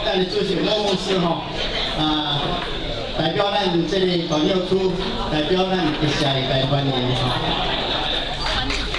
咱的主席莫牧師吼，啊，代表咱這個大廟區，代表咱的下一代歡迎吼。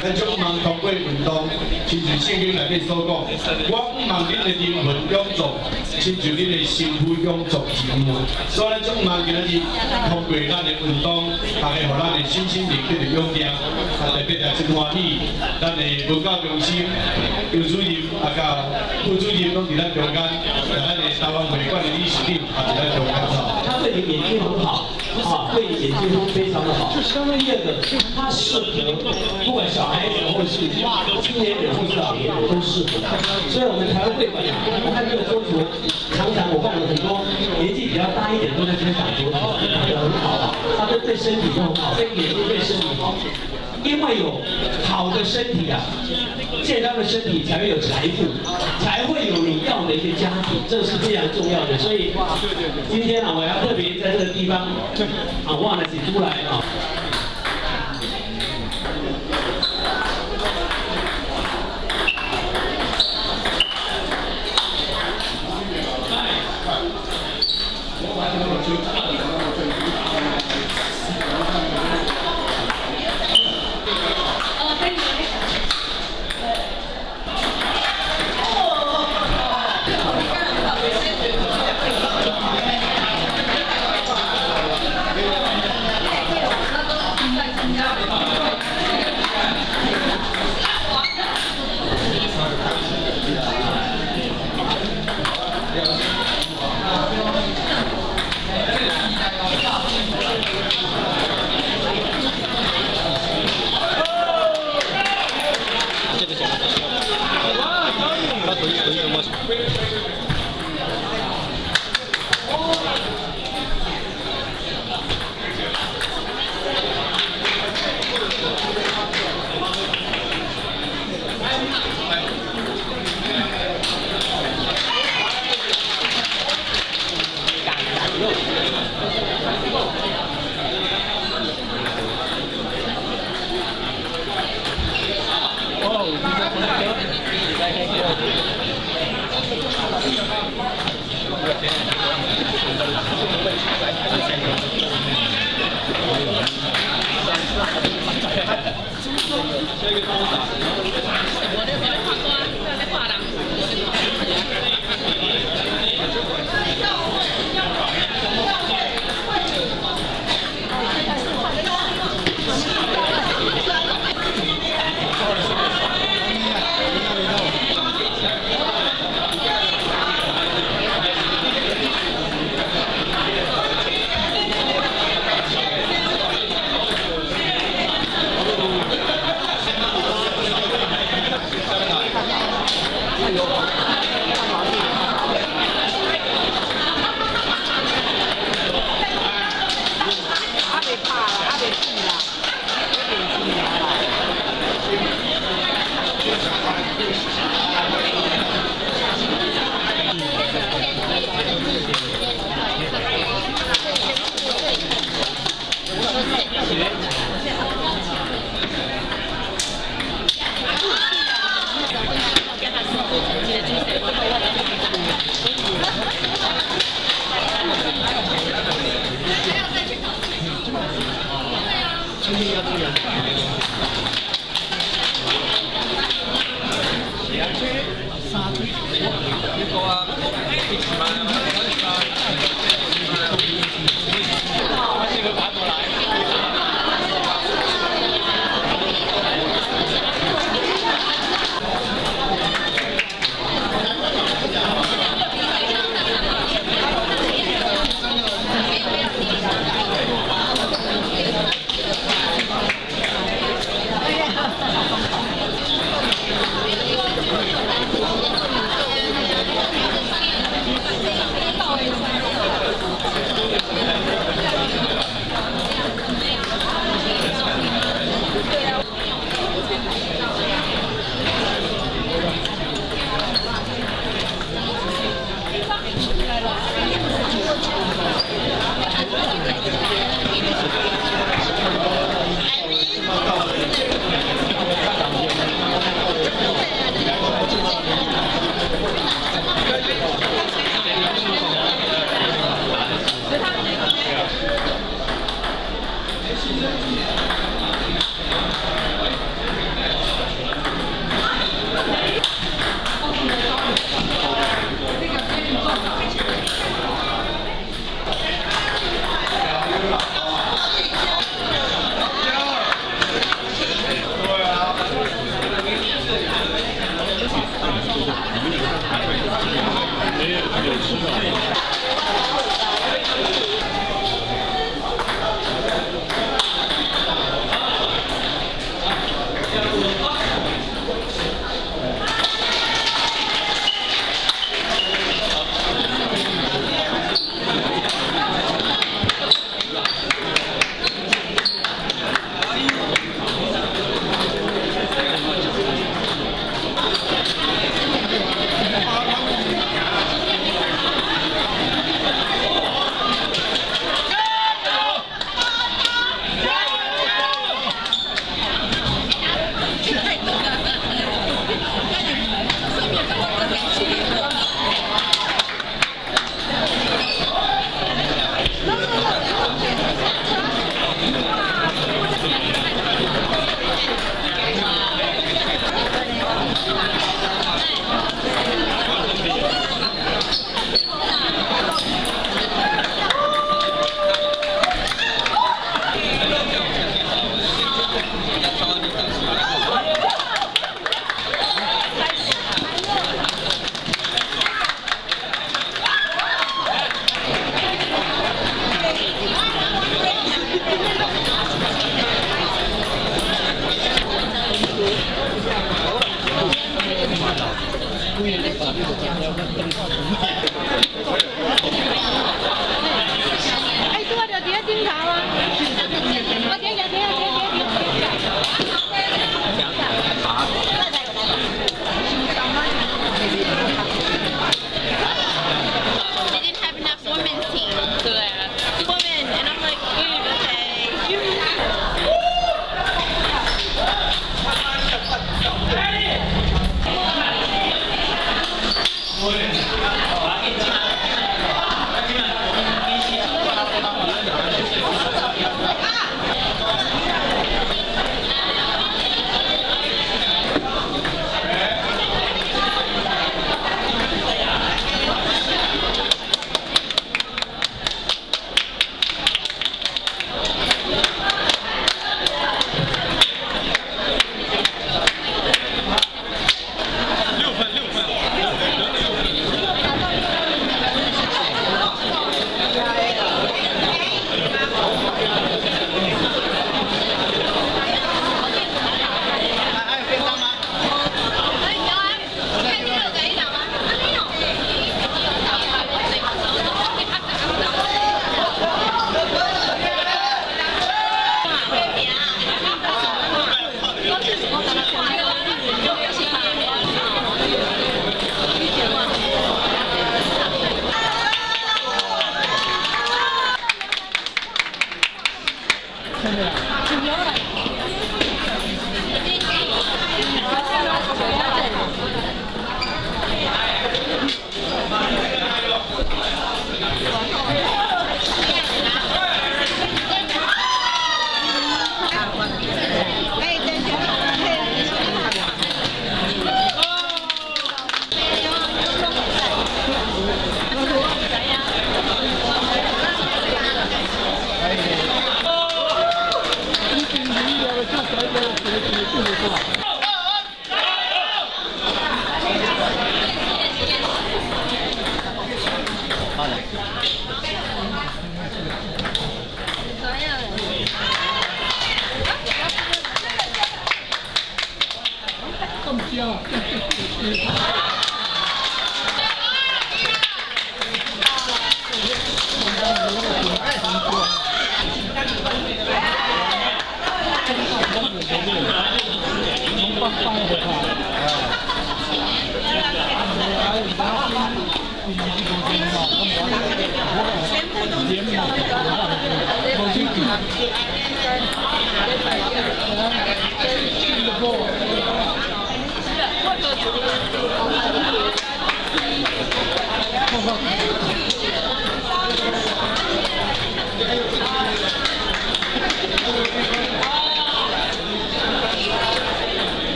咱足望通過運動，親像聖經內底所講，我向望恁的靈魂強壯，親像恁的身軀強壯一樣。所以咱足望今仔日通過咱的運動，大家予咱的身心靈得著養定，啊，特別也真歡喜，咱的文教中心邱主任啊，佮副主任攏佇咱中間，咱的台灣會館的理事長也佇咱中間吼。它對你眼睛很好，啊，對你眼睛非常的好。第二個，它適合不管小孩子或是青年人或是老年人都適合。所以，我們台灣會館啊，我看這個桌球，常常我看了很多年紀比較大一點都在這邊打桌球，打得很好啊，它都對身體都很好，對眼睛對身體好。因為有好的身體啊，健康的身體才會有財富，才會有你要的一個家庭，這是非常重要的。所以今天啊，我要特別在這個地方啊，忘了請出來啊。哎，拄仔就佇咧頂頭啊！我頂頂頂頂 They didn't have enough women's team. So women, and I'm like, okay.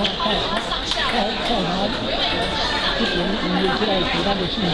看看他这边音乐起来是咱的信仰。